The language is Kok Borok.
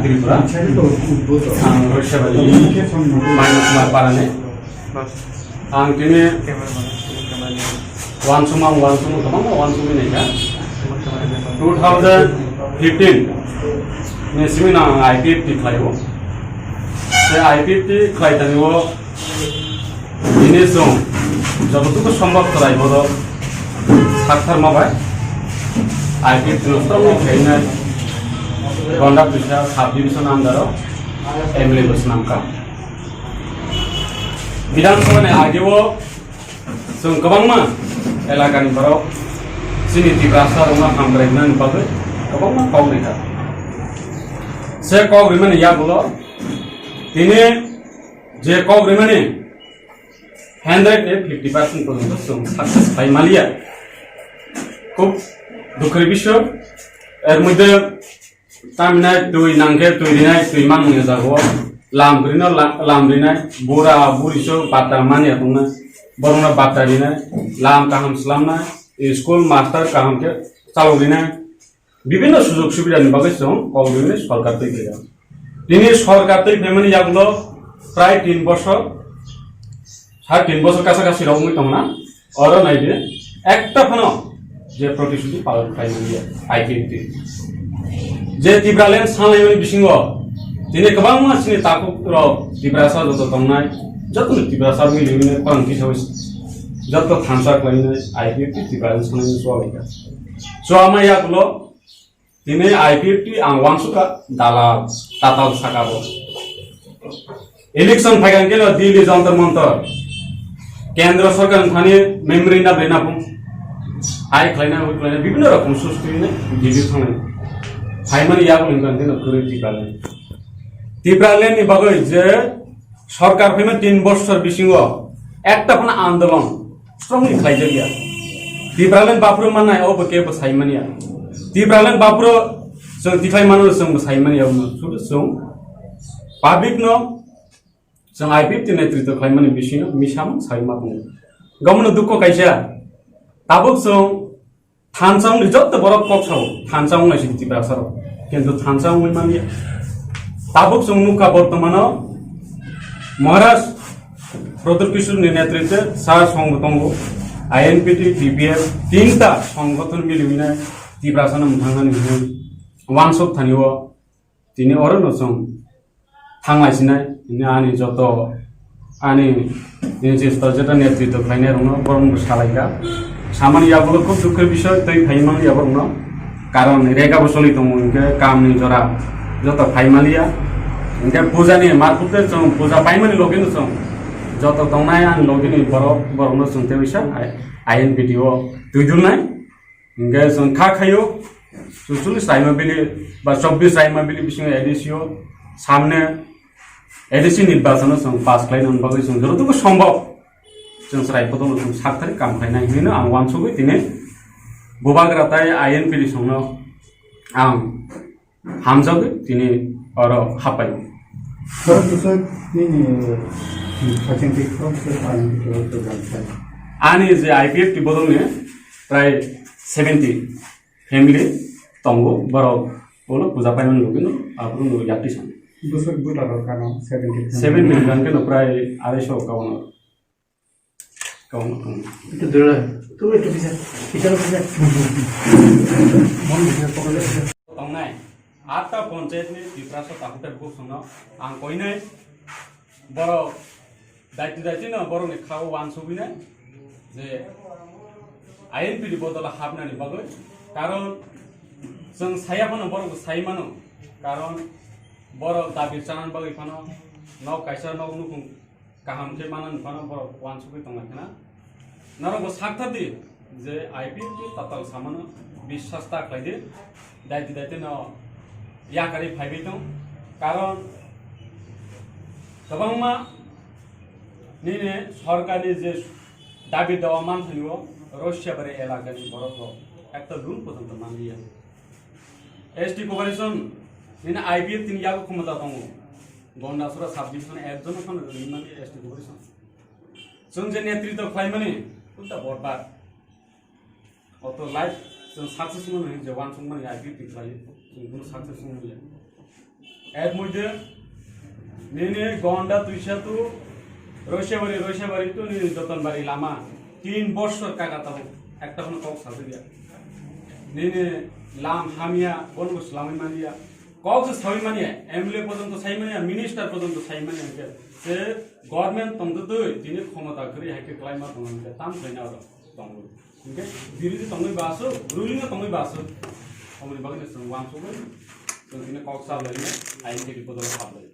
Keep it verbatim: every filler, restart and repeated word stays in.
Tripura. Ang Roisabari, Maina Kumar Parani. Ang tini wansukma, wansukma, kwbangma wansugwi naikha. Two thousand fifteen ni simi no ang I P F T khlaio. Tei I P F T khlai thani o tini chwng jotoduku sombhob chwrai bodo saktharma bai I P F T no strongni khainai Gonda Puisa sub division under o M L A bo swnamkha. Bidhan Sabha ni age o chwng kwbangma elakani borok chini Tiprasa rokno hambai rwnani bagwi kwbangma kok rikha. Se kok rimani yagulo tini je kok rimani hundred ni fifty percent porjonto chwng success pai maliya. Khub dukhor bisoy, er moddhe tamhinai twi nangkhe twi rinai, twi mangmani jagao lam rino la-, lam rinai, bura buri so bata manya tongnai, borokno bata rinai, lam kaham slamnai, school master kaham khe chalok rinai, bibhinno sujog subidani bagwi chwng kok rinai sorkar twi khe. Tini sorkar twi phaimani yagulo prai tin bosor, sare tin bosor kasa kasi rok wngwi tongna, oro naidi ekta phano je protisuti palon khlai manya I P F T. Je Tipraland sanlaimani bisingo tini kwbangma chini takhuk rok Tiprasa joto tongnai, joto Tiprasa mili wngwi khorang kisa joto thansa khlainai I P F T Tipraland sanlaimani chwalaikha. Chwama yagulo tini I P F T ang wansukha dalal, tatal saka bo. Election phaikha hwnkhe no Delhi Jantar Mantar, Kendra Sarkar thani memorandum rwna phung, hai khlaina, hui khlaina, bibhinno rokom sus khlaina, Delhi thangnai. Phaimani yago hwnkha hwnkhe no kwrwi Tipraland. Tipraland ni bagwi je sorkar phaima tin bosor bisingo ekta phano andolon strongly khlaijakya. Tipraland baphuru mannai obo kebo saimanya. Tipraland baphuru chwng tikhlai mano chwngbo saimanya, omo sudu chwng public no chwng I P F T netritw khlaimani bisingo misamung sai ma tongo. Gomno dukho kaisa. Tabuk chwng thansa wngni joto borok kok sao, thansa wngnai si Tiprasa rok. Kintu thansa wngwi manya. Tabuk chwng nukha bortomano Maharaj Pradyut Kishore ni netritwe sa songbo tongo, I N P T, T P F, tinta songgothon miliwinai Tiprasa no mwthangnani hwnwi wansuk thani o. Tini oro no chwng thanglai sinai, hwnwi ani joto ani, ani je sto-, jeta netritw khlainai rokno borok no salaikha. Samani yagulo khub dukhe bisoy twi phai mani yago rokno. Karon rega bo choli tongo, hinkhe kam ni jora joto phai maliya. Hinkhe puja ni markhuk tei chwng puja paimani logi no chwng joto tongnai ani logi ni borok, borok no chwng tei bisa I N P T o twi dulnai. Hinkhe chwng kha khaio, chwng chwngno swlaima bili ba chobbish swlaima bili bisingo A D C o samne A D C nirbachono chwng pass khlaina bagwi chwng jotoduku sombhob chwng chwrai kotorno chwng sakthari kam khlainai hinwi no ang wansugwi tini bubagra tai I N P T songno ang hamjagwi tini oro hapai. Khorok bwswk nini, hmm, hachingdi khorok bwswk I N P T o twlang khai? Ani je I P F T bodolni prai seventy family tongo, borok ulo puja paimani logino aphuru no yakti san. Bwswk voter rok kano seventy family? Seven million keno prai arai so kauna. Kauna, kauna. Itu dulu lah. Itu, itu bisa. Bisa, bisa. Mon bisa, pokoknya bisa. Tongnai. Atta panchayat ni Tiprasa takhuk tei bukhuk songno ang koinai borok daiti daiti no borok ni kha o wansugwi nai je I N P T bodol o hapnani bagwi, karon chwng saya phano borok bo sai mano, karon borok dabi chanani bagwi phano nok kaisa nok nukhung kaham khe manani phano borok wansugwi tonglaikha na. Norok bo sakthar di je I P F T tatal samano biswas ta khlai di, daiti daiti no yakarwi phaiwi tong, karon kwbangma nini sorkarni je dabi dawa manthani o Roisabari elakani borok rok ekta loan porjonto manliya. S T cooperation nini I P F T ni yago khomota tongo, Gondasora sub division ekjono phano rwwi mani S T cooperation. Chwng je netritw khlaimani, ulta borbar. Oto life Chwng success mano hinwi je uansukmani I P P khlai, chwng kuno success wngmani. Er moddhe nini gonda twisa tu roisabari, roisabari tu nini jotonbari lama tin bosor kaka tabuk ekta hono kok sajagya. Nini lam hamya, bono bo swlamwi manya. Kok se sawi manya, M L A porjonto sai manya, minister porjonto sai manya, hwnkhe se government tongtwtwi tini khomota kwrwi hai khe kwlaima tongo, hwnkhe tam khlaina oro tongo. Hwnkhe birodhi tongwi basuk, ruling no tongwi basuk. Omoni bagwi no chwng uansugwi chwng tini kok sa lainai, hai khe bipodoro hap lai.